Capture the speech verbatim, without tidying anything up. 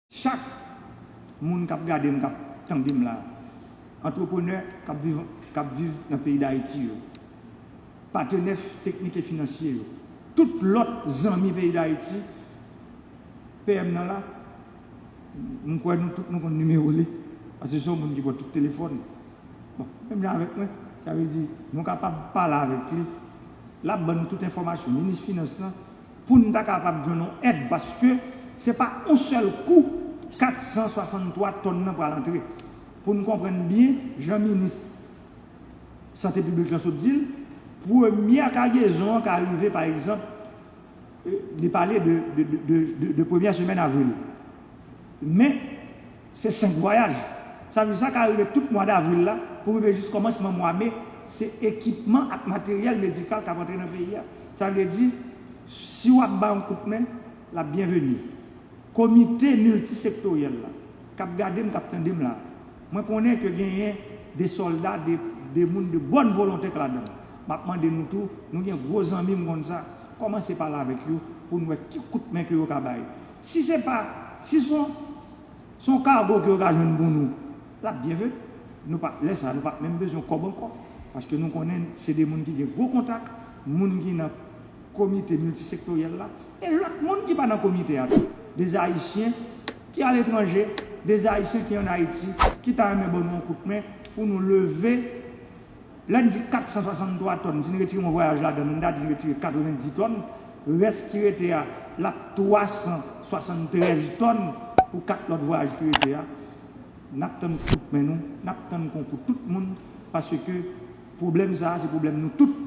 Chak moun k ap gade m, k ap tande m la, antreprenè k ap viv, k ap viv nan peyi Dayiti yo, patenè teknik e finansye yo, tout lòt zanmi peyi Dayiti, P M nan la, m kwè nou tout nou konn nimewo li, paske se yon moun ki pran tout telefòn. Bon, menm jan avèk mwen, sa vle di nou kapab pale avèk li, l ap ban nou tout enfòmasyon, minis finans lan, pou n ta kapab jwenn yon èd, paske se pa yon sèl kou kat san swasanntwa tòn nan pral antre. Pou n konprann byen, jan minis sante piblik lan sot di l, premyè kagezon an ka rive, pa egzanp, li pale de, de, de, de, de premyè semèn avril. Men, se senk vwayaj. Sa vle di sa ka rive tout mwa davril la, pou rive jis kòmansman mwa me, se ekipman ak materyèl medikal k ap antre nan peyi a. Sa vle di, si w ap bay yon kout men, l ap byenveni. Komite miltisektoryèl la, k ap gade m, k ap tande m la, mwen konnen ke genyen de sòlda, de, de moun de bòn volonte k ladan l. M ap mande nou tou, nou gen gwo zanmi, m konn sa, kòmanse pale avèk yo pou n wè ki kout men ke yo ka bay. Si se pa, si se yon, se yon kago ke yo ka jwenn pou nou, l ap byenveni. Nou pa, lè sa, nou p ap menm bezwen kòb ankò. Paske nou konnen se de moun ki gen gwo kontak, moun ki nan komite miltisektoryèl la, e lòt moun ki pa nan komite a tou. De Ayisyen ki aletranje, de Ayisyen ki ann Ayiti, ki ta renmen ban nou yon kout men pou nou leve. Lè n di kat san swasanntwa tòn, si n retire yon vwayaj ladan l, n ta di n retire katrevenndis tòn, rès ki rete a, l ap twa san swasanntrèz tòn pou kat lòt vwayaj ki rete a. N ap tann kout men nou, n ap tann konkou tout moun, paske pwoblèm sa a, se pwoblèm nou tout.